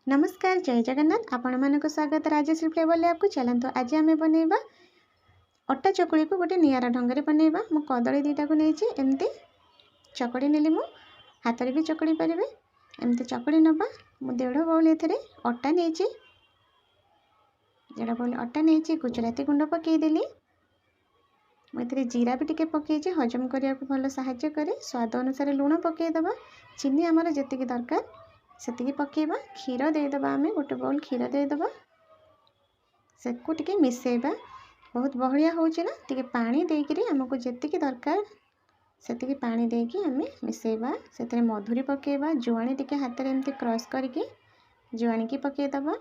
ନମସ୍କାର, ଜୟ ଜଗନ୍ନାଥ। ଆପଣମାନଙ୍କୁ ସ୍ୱାଗତ ରାଜଶ୍ରୀ ଫ୍ଲେଭର ଲ୍ୟାବକୁ। ଚାଲନ୍ତୁ, ଆଜି ଆମେ ବନେଇବା ଅଟା ଚକୁଳିକୁ ଗୋଟେ ନିଆରା ଢଙ୍ଗରେ ବନେଇବା। ମୁଁ କଦଳୀ 2ଟାକୁ ନେଇଛି, ଏମିତି ଚକଡ଼ି ନେଲି। ମୁଁ ହାତରେ ବି ଚକଡ଼ି ପାରିବେ। ଏମିତି ଚକଡ଼ି ନେବା। ମୁଁ 1.5 ବାଉଲ୍ ଏଥିରେ ଅଟା ନେଇଛି। 1.5 ବାଉଲ୍ ଅଟା ନେଇଛି, ଗୁଜୁରାତି ଗୁଣ୍ଡ ପକାଇଦେଲି। ମୁଁ ଏଥିରେ ଜିରା ବି ଟିକେ ପକାଇଛି, ହଜମ କରିବାକୁ ଭଲ ସାହାଯ୍ୟ କରେ। ସ୍ୱାଦ ଅନୁସାରେ ଲୁଣ ପକାଇଦେବା। ଚିନି ଆମର ଯେତିକି ଦରକାର ସେତିକି ପକାଇବା। କ୍ଷୀର ଦେଇଦେବା, ଆମେ ଗୋଟେ ବାଉଲ୍ କ୍ଷୀର ଦେଇଦେବା। ସେକୁ ଟିକେ ମିଶାଇବା। ବହୁତ ବହଳିଆ ହେଉଛି ନା, ଟିକେ ପାଣି ଦେଇକରି ଆମକୁ ଯେତିକି ଦରକାର ସେତିକି ପାଣି ଦେଇକି ଆମେ ମିଶାଇବା। ସେଥିରେ ମଧୁରୀ ପକାଇବା, ଜୁଆଣି ଟିକେ ହାତରେ ଏମିତି କ୍ରସ୍ କରିକି ଜୁଆଣିକି ପକାଇଦେବା।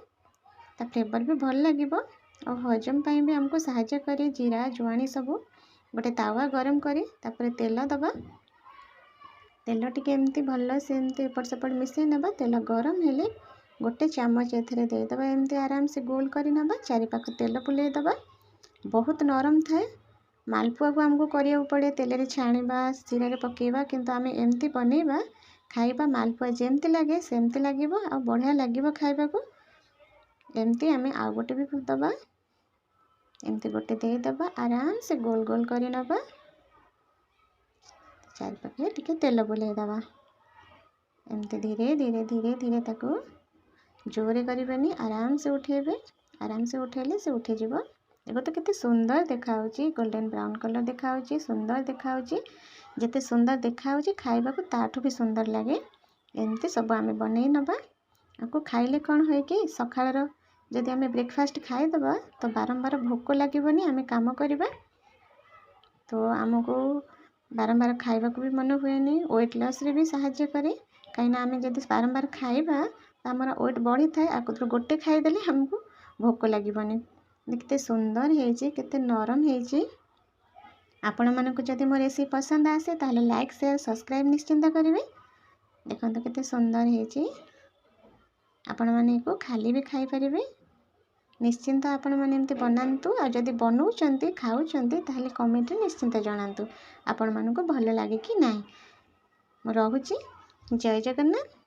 ତା ଫ୍ଲେଭର୍ ବି ଭଲ ଲାଗିବ ଆଉ ହଜମ ପାଇଁ ବି ଆମକୁ ସାହାଯ୍ୟ କରେ ଜିରା, ଜୁଆଣି ସବୁ। ଗୋଟେ ତାୱା ଗରମ କରି ତାପରେ ତେଲ ଦେବା। ତେଲ ଟିକେ ଏମିତି ଭଲ ସେ ଏମିତି ଏପଟ ସେପଟ ମିଶାଇ ନେବା। ତେଲ ଗରମ ହେଲେ ଗୋଟେ ଚାମଚ ଏଥିରେ ଦେଇଦେବା। ଏମିତି ଆରାମସେ ଗୋଲ କରି ନେବା, ଚାରିପାଖ ତେଲ ବୁଲେଇ ଦେବା। ବହୁତ ନରମ ଥାଏ। ମାଲପୁଆକୁ ଆମକୁ କରିବାକୁ ପଡ଼େ, ତେଲରେ ଛାଣିବା, ଶିରାରେ ପକାଇବା, କିନ୍ତୁ ଆମେ ଏମିତି ବନେଇବା, ଖାଇବା, ମାଲପୁଆ ଯେମିତି ଲାଗେ ସେମିତି ଲାଗିବ ଆଉ ବଢ଼ିଆ ଲାଗିବ ଖାଇବାକୁ। ଏମିତି ଆମେ ଆଉ ଗୋଟେ ବି ଦେବା। ଏମିତି ଗୋଟେ ଦେଇଦେବା, ଆରାମସେ ଗୋଲ ଗୋଲ କରି ନେବା, ଚାରିପାଖରେ ଟିକେ ତେଲ ବୁଲେଇ ଦେବା। ଏମିତି ଧୀରେ ଧୀରେ ଧୀରେ ଧୀରେ, ତାକୁ ଜୋରେ କରିବେନି, ଆରାମସେ ଉଠେଇବେ। ଆରାମସେ ଉଠେଇଲେ ସେ ଉଠିଯିବ। ଦେଖ ତ କେତେ ସୁନ୍ଦର ଦେଖାହେଉଛି, ଗୋଲ୍ଡେନ୍ ବ୍ରାଉନ୍ କଲର୍ ଦେଖାହେଉଛି, ସୁନ୍ଦର ଦେଖାହେଉଛି। ଯେତେ ସୁନ୍ଦର ଦେଖାହେଉଛି, ଖାଇବାକୁ ତାଠୁ ବି ସୁନ୍ଦର ଲାଗେ। ଏମିତି ସବୁ ଆମେ ବନେଇ ନେବା। ଆକୁ ଖାଇଲେ କ'ଣ ହୁଏ କି, ସକାଳର ଯଦି ଆମେ ବ୍ରେକଫାଷ୍ଟ ଖାଇଦେବା ତ ବାରମ୍ବାର ଭୋକ ଲାଗିବନି। ଆମେ କାମ କରିବା ତ ଆମକୁ ବାରମ୍ବାର ଖାଇବାକୁ ବି ମନ ହୁଏନି। ୱେଟ୍ ଲସ୍ରେ ବି ସାହାଯ୍ୟ କରେ, କାହିଁକିନା ଆମେ ଯଦି ବାରମ୍ବାର ଖାଇବା ତ ଆମର ୱେଟ୍ ବଢ଼ିଥାଏ। ଆକୁ ଗୋଟେ ଖାଇଦେଲେ ଆମକୁ ଭୋକ ଲାଗିବନି। କେତେ ସୁନ୍ଦର ହେଇଛି, କେତେ ନରମ ହେଇଛି। ଆପଣମାନଙ୍କୁ ଯଦି ମୋ ରେସିପି ପସନ୍ଦ ଆସେ, ତାହେଲେ ଲାଇକ୍, ସେୟାର, ସବସ୍କ୍ରାଇବ୍ ନିଶ୍ଚିନ୍ତ କରିବେ। ଦେଖନ୍ତୁ କେତେ ସୁନ୍ଦର ହେଇଛି। ଆପଣମାନେ ଏକୁ ଖାଲି ବି ଖାଇପାରିବେ। ନିଶ୍ଚିନ୍ତ ଆପଣମାନେ ଏମିତି ବନାନ୍ତୁ ଆଉ ଯଦି ବନଉଛନ୍ତି, ଖାଉଛନ୍ତି, ତାହେଲେ କମେଣ୍ଟରେ ନିଶ୍ଚିନ୍ତ ଜଣାନ୍ତୁ ଆପଣମାନଙ୍କୁ ଭଲ ଲାଗେ କି ନାହିଁ। ମୁଁ ରହୁଛି। ଜୟ ଜଗନ୍ନାଥ।